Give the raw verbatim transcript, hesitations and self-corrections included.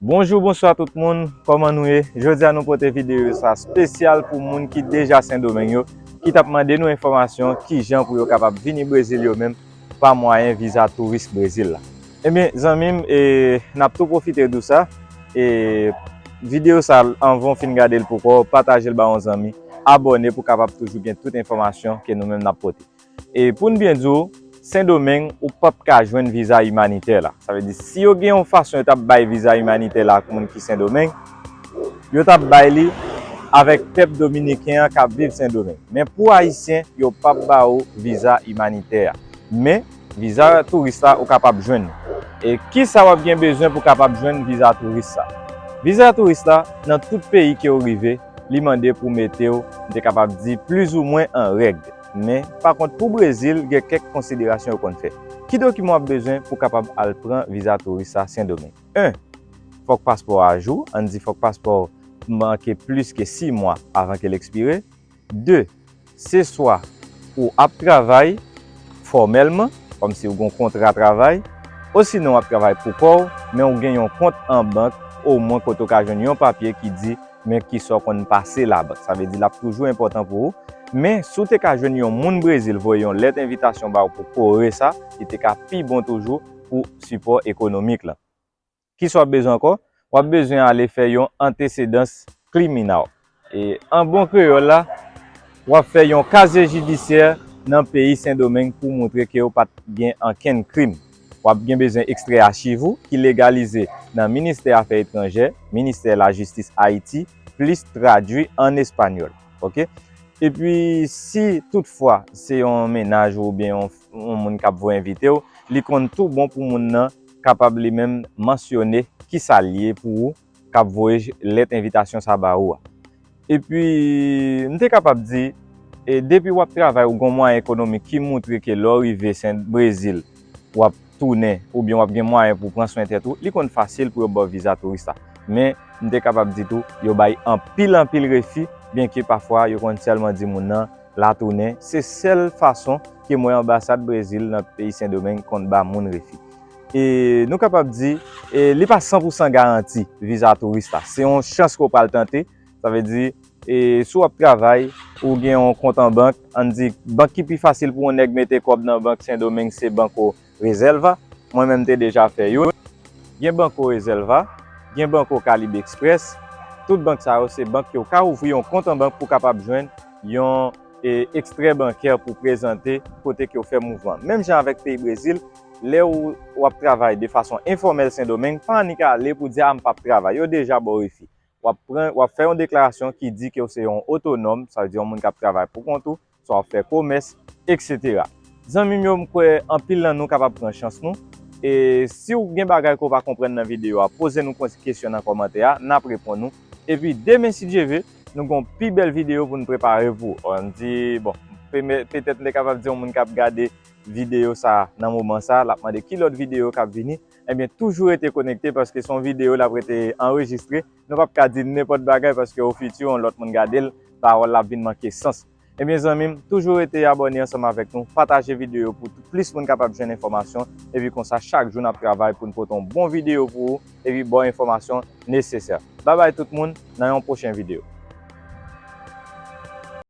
Bonjou, bonswa tout moun, kòman nou ye? Jodi a nou pote videyo sa espesyal pou moun ki deja Sendomeng yo, ki t ap mande nou enfòmasyon kijan pou yo kapab vini Brezil yo menm pa mwayen viza touris Brezil la. Ebyen, zanmi m, e, n ap tou pwofite di w sa, e, videyo sa, anvan w fin gade l pou kò w, pataje l ba yon zanmi, abòne pou w kapab toujou gen tout enfòmasyon ke nou menm n ap pote. E pou n byen di w, Sendomeng, ou p ap ka jwenn viza imanitè la. Sa vle di, si yo gen yon fason yo t ap bay viza imanitè la ak moun ki Sendomeng, yo t ap bay li avèk pèp dominiken an k ap viv Sendomeng. Men pou Ayisyen, yo p ap ba ou viza imanitè a. Men, viza touris la, ou kapab jwenn li. E kisa w ap gen bezwen pou w kapab jwenn viza touris sa? Viza touris la, nan tout peyi ke w rive, li mande pou mete w, m te kapab di, plizoumwen an règ. Men, pa kont, pou Brezil, gen kèk konsiderasyon yo konn fè. Ki dokiman w ap bezwen pou w kapab al pran viza touris sa Sendomeng? En, fòk paspò a ajou, ann di fòk paspò w manke plis ke sis mwa avan ke l ekspire. De, se swa ou ap travay fòmèlman, kòmsi ou gen yon kontra travay, osinon w ap travay pou kò w, men ou gen yon kont an bank, omwen kote w ka jwenn yon papye ki di men kisa w konn pase labank. Sa vle di l ap toujou enpòtan pou ou. Men, si w te ka jwenn yon moun Brezil voye yon lèt envitasyon ba w pou kore sa, li te ka pi bon toujou pou sipò ekonomik la. Kisa w ap bezwen ankò? W ap bezwen ale fè yon antesedans kriminal. E an bon kreyòl la, w ap fè yon kazye jidisyè nan peyi Sendomeng pou moutre ke w pa t gen ankenn krim. W ap gen bezwen ekstrè achiv ou ki legalize nan Ministè Afè Etranjè, Ministè Lajistis Ayiti, plis tradui an espanyòl. Oke? Epi, si toutfwa se yon mennaj ou oubyen yon, yon moun k ap voye envite w, li konn tou bon pou moun nan kapab li menm mansyone kisa l ye pou ou k ap voye lèt envitasyon sa ba ou a. Epi, m te kapab di, e, depi w ap travay, ou gen yon mwayen ekonomik ki moutre ke lè w rive Sen Brezil, w ap tounen, oubyen w ap gen mwayen pou w pran swen tèt ou, li konn fasil pou yo ba w viza touris la. Men, m te kapab di tou, yo bay anpil, anpil refi, byenke pafwa yo konn sèlman di moun nan, la tounen. Se sèl fason ke m wè anbasad Brezil nan peyi Sendomeng konn ba moun refi. E nou kapab di, e, li pa san pou san garanti viza touris la. Se yon chans ke w pral tante. Sa vle di, e, si w ap travay, ou gen yon kont an bank, ann di, bank ki pi fasil pou yon nèg mete kòb nan bank Sendomeng, se Banco Reserva. Mwen menm, m te deja fè youn. Gen Banco Reserva, gen Banco Caribe Express. Tout bank sa yo, se bank ke w ka ouvri yon kont an bank pou w kapab jwenn yon, e, ekstrè bankè pou prezante kote ke w fè mouvman. Menm jan avèk peyi Brezil, lè w, w ap travay de fason enfòmèl Sendomeng, pa annik ale pou di, "A, m p ap travay." Yo deja ba w refi. W ap pran, w ap fè yon deklarasyon ki di ke w se yon otonòm, sa vle di yon moun k ap travay pou kont ou, swa w ap fè komès, etsetera. Zanmi m yo, m kwè anpil nan nou kapab pran chans nou. E si w gen bagay ke w pa konprann nan videyo a, poze nou kon-, kesyon nan kòmantè a, n ap reponn ou. Epi demen, si Dye ve, nou gen yon pi bèl videyo pou n prepare pou ou. Ann di, bon, pe-, petèt m te kapab di yon moun k ap gade videyo sa a nan moman sa a, l ap mande ki lòt videyo k ap vini. Ebyen, toujou rete konekte paske se yon videyo l ap rete anrejistre. Nou p ap ka di nenpòt bagay paske ofiti, yon lòt moun gade l, pawòl la ap vin manke sans. Ebyen, zanmi m, toujou rete abòne ansanm avèk nou, pataje videyo pou tou-, plis moun kapab jwenn enfòmasyon, epi konsa, chak jou n ap travay pou n pote yon bon videyo pou ou, epi ba w enfòmasyon nesesè. Babay tout moun, nan yon pwochen videyo.